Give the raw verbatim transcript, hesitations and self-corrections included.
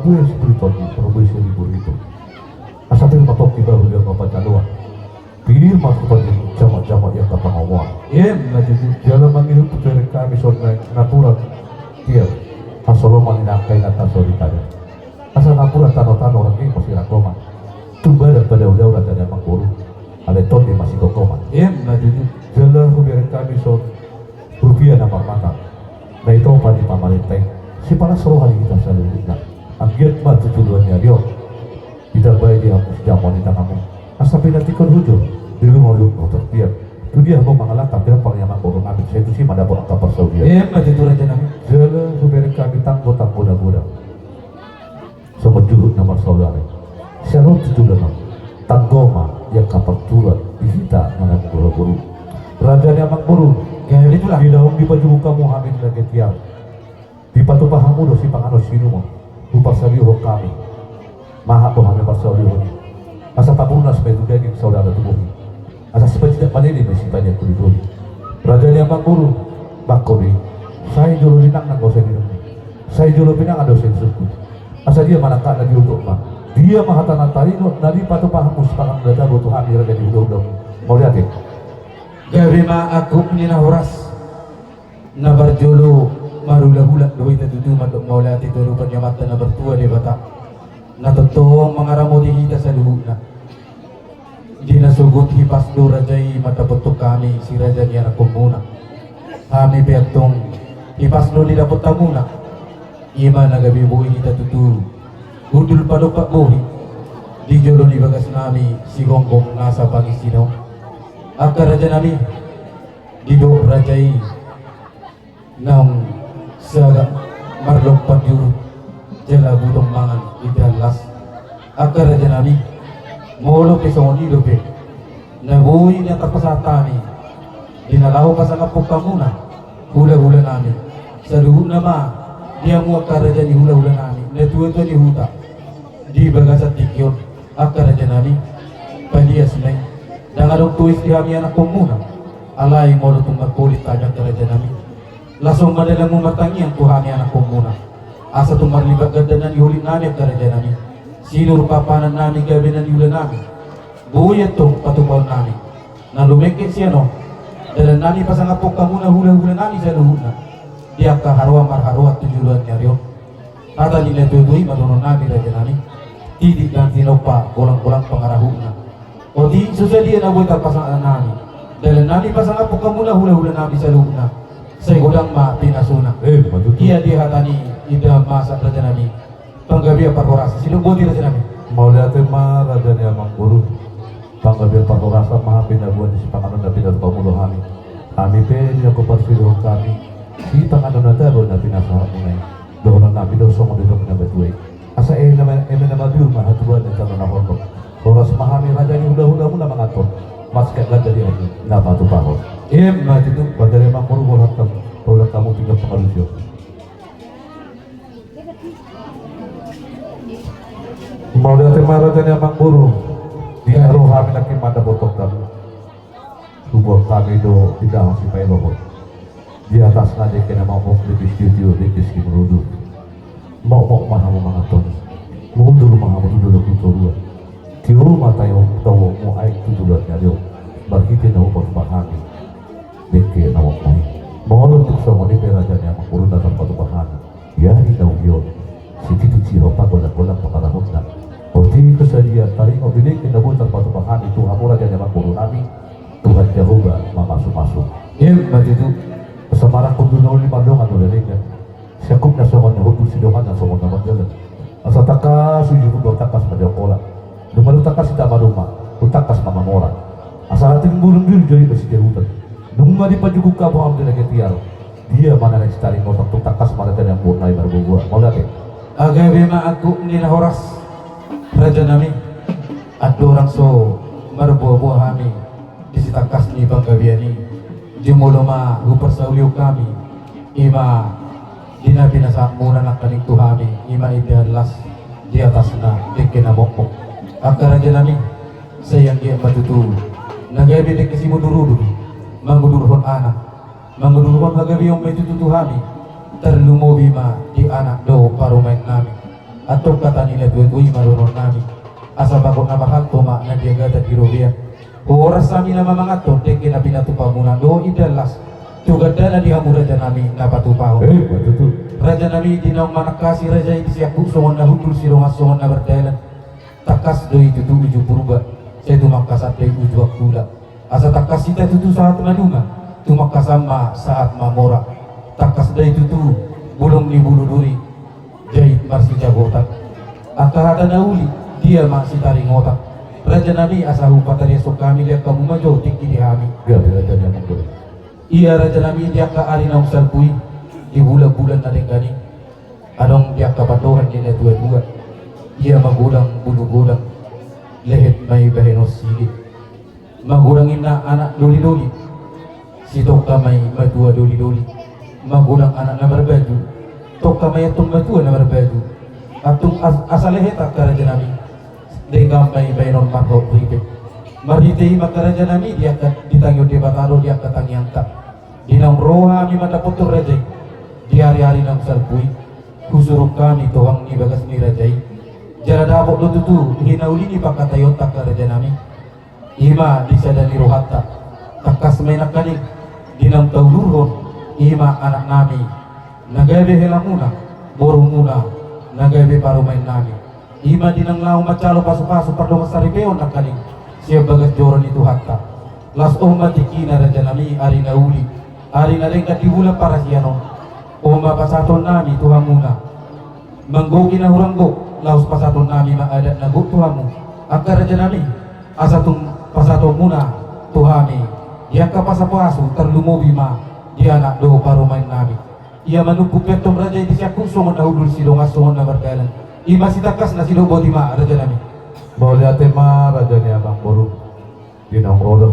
Due sipulu tondi, dua sipulu ribu. Asa pir ma pongki bahu di angka panjaloan. Pir ma tu padi jamak-jamak i angka pangomoan. Emma tutu. Jala mangihut tu hubereng hami songon napuran tiar hasoloman ni angka inanta soripada. Asa napuran tano-tano ranggi pasti ranggoman. Tumba dan pada udah-udah tadi amang boru. Alai tondi masih gogoman. Emma tutu. Jala hubereng hami songon rupia na marmata na itopa ni pamarenta i, sipalas roha di hita saluhutna. Anggiat ma tu joloan ni ari on ditambai di hamu sijamoan ni tanganmu, asa pinantikhon hujur di rumah-rumah tertiar. Tu dia hamu mangalangka, pinompar ni amang boru nami, sai tusi ma dapot angka parsaulian. Emma tutu raja nami. Jala hubereng hami tanggo-tanggo na godang songon juhut na marsaudara. Sian on tu joloan on, tanggo ma i angka partulan di hita manang boru-boru. Raja ni amang boru, gabe tulang. Di naung dipajuguk hamu hami di lage tiar, dipatupa hamu do sipanganon siinumon. Huparsaulihon hami, mahat do hami parsaulihon i, asa pamurnas ma i tu daging, saudara tu bohi. Asa sipajidak malele ma i sipaingat tu bohi. Raja ni amang boru, bangko do i. Sai jolo ninangnang do sai ninangnang, sai jolo pinangan do sai sungkun. Asa dia ma nangkakna, dioto ma. Dia ma hata na taringot na dipatupa hamu sipanganon na tabo tu hami raja ni hulahulamu. Mauliate. Gabe ma angkup ni na horas. Na parjolo marhulahula do hita tutu mandok mauliate tu adopan ni Amanta na martua Debata, na tongtong mangaramoti hita saluhutna. Di na sogot hipas do raja i mandapothon hami si raja ni anakkonmuna. Hami pe antong hipas do didapot hamuna. I ma na gabe boi hita tutu hundul padompak bohi di jolo ni bagasnami Sigonggong na sapangisina on. Angka raja nami, didok raja i, naung sagat marlompan di urut jala butong mangan indahan las. Angka raja nami, molo pe songon i dope na boi na tarpasahat hami di na laho pasangaphon hamuna hulahula nami, saluhutna ma di hamu angka raja ni hulahula nami na tuatua ni huta di bagasan tingki on. Angka raja nami, palias ma i, ndang adong tois di hami anakkonmuna. Alai molo tung marpolit hami angka raja nami, laos on ma dalanmu martangiang tu hami anakkonmuna, asa tung marlipat ganda na niholit nami angka raja nami, sinur papanan nami gabe na niula nami. Boi antong patupaon nami na lumengket sian on dalan nami pasangaphon hamuna hulahula nami saluhutna di angka haroan marharoan tu joloan ni ari on. Hata ni na tuatua i ma dohonon nami raja nami: Titik dan tinompa, golang-golang pangarahutna. Otik so sadia na boi tarpasahat nami, dalan nami pasangaphon hamuna hulahula nami saluhutna, sai godang ma pinasuna. Eh, ma tutu. Ia di hata ni indahan masa raja nami, panggabean parhorasan sidok boti raja nami. Mauliate ma raja ni amang boru. Panggabean parhorasan ma hape na boan ni sipanganon na pinatupamu do hami. Hami pe di na huparsaulihon hami sipanganon na tabo na pinasahatmuna i, dohonon nami do songon didok ni natuatua i: Asa eme na mabiar ma hatuaon ni tano na hornop. Horas ma hami raja ni hulahulamuna manganhon, marsikat ganda di hami na patupahon. Emma tutu. Raja ni amang boru, borhat hamu, paulak hamu pinggan pangalusion. Mauliate ma raja ni amang boru. Di na ro hami nangkin mandapothon hamu, huboan hami do indahan sipaelohon di atasna dengke na mokmok, dengke sitio-tio, dengke simudur-udur. Mokmok ma hamu manganhon i, mundur ma hamu tu dolok tu toruan. Tio ma tao, taonmu aek tu joloan ni ari on marhite na hupatupa hami dengke na mokmok i. Molo tung songon i pe raja ni amang boru na tarpatupa hami, ia di na uli on, sititik sihompa, golang-golang pangarahutna. Otik so sadia taringot di dengke na boi tarpatupa hami tu hamu raja ni amang boru nami, Tuhan Jahowa mamasu-masu. Emma tutu. Asa marangkup do na uli, mardongan do na denggan. Siangkupna songon na hundul, sidonganna songon na mardalan. Asa tangkas uju hundul, tangkas ma jongkola. Nunga dung tangkas hita maruma, dung tangkas ma mamora. Asa hatimbulung biru jolima sijahutan. Nunga dipajuguk hamu hamu di lage tiar, dia ma na naeng sitaringotan, tung tangkas ma raja ni amang boru nami marboaboa. Mauliate. Gabe ma angkup ni na horas raja nami. Andorang so marboaboa hami di sitangkas ni panggabean i, jumolo ma huparsaulihon hami, i ma di na pinasahatmuna nangkaning tu hami, i ma indahan las, di atasna dengke na mokmok. Angka raja nami, sai anggiat ma tutu na gabe dengke simudur-udur, mangudurhon anak, mangudurhon hagabeon ma i tutu tu hami, tarlumobi ma di anak dohot parumaen nami. Antong hata ni na tuatua i ma dohonon nami, asa bagot na marhalto ma na di agatan di robean. Horas hami na mamanganhon dengke na pinatupa muna dohot indahan las tu gandana di hamu raja nami na patupahon. Eh, betul. Raja nami, di naung manangkasi raja i di siangkup songon na hundul, sidongan songon na mardalan. Tangkas do i tutu uju Purba, sai tumangkasan do i uju Angkola. Asa tangkas hita tutu sahat maduma, tumangkasan ma sahat mamora. Tangkas do i tutu bulung ni bulu duri, jait marsijagotan. Angka hata na uli, dia ma sitaringotan. Raja nami, asa hupatariashon hami, lean hamu ma jo tingki di hami. Gabe raja nami. Ia raja nami, di angka ari naung salpu i, di bulanbulan na denggan i, adong di angka pandohan ni na tuatua: Ia magodang bulu godang, lehet ma i bahenon sili. Magodang ninna anak dolidoli, sitongka ma i matua dolidoli. Magodang anak na marbaju, tongka ma i antong matua na marbaju. Antong as-, asa lehet, angka raja nami, denggan ma i bahenon marhot ripe. Marhite i ma, angka raja nami, di angka ditangion Debata do di angka tangiangta. Di naung ro hami mandapothon raja i di ariari naung salpu i, husurung hami tohang ni bagas ni raja i. Jala dapot do tutu hinauli ni pangkataionta, angka raja nami. I ma di sada ni rohanta. Tangkas ma i nangkaning di naung taulurhon i ma anak nami na gabe helamuna, borumuna na gabe parumaen nami. I ma di naung laho manjalo pasupasu pardongan saripeon nangkaning sian bagas joro ni Tuhanta. Laos on ma tingkina, raja nami, ari na uli, ari na denggan di bulan parasian on. On ma pasahaton nami tu hamuna. Manggohi na hurang gok, laos pasahaton nami ma adat na gok tu hamu, angka raja nami, asa tung pasahatonmuna tu hami di angka pasupasu, tarlumobi ma di anak dohot parumaen nami. Ia manungkun pe antong raja i di siangkup songon na hundul, sidongan songon na mardalan. I ma sitangkas na sidok, boti ma, raja nami. Mauliate ma, raja ni amangboru. Di naung ro do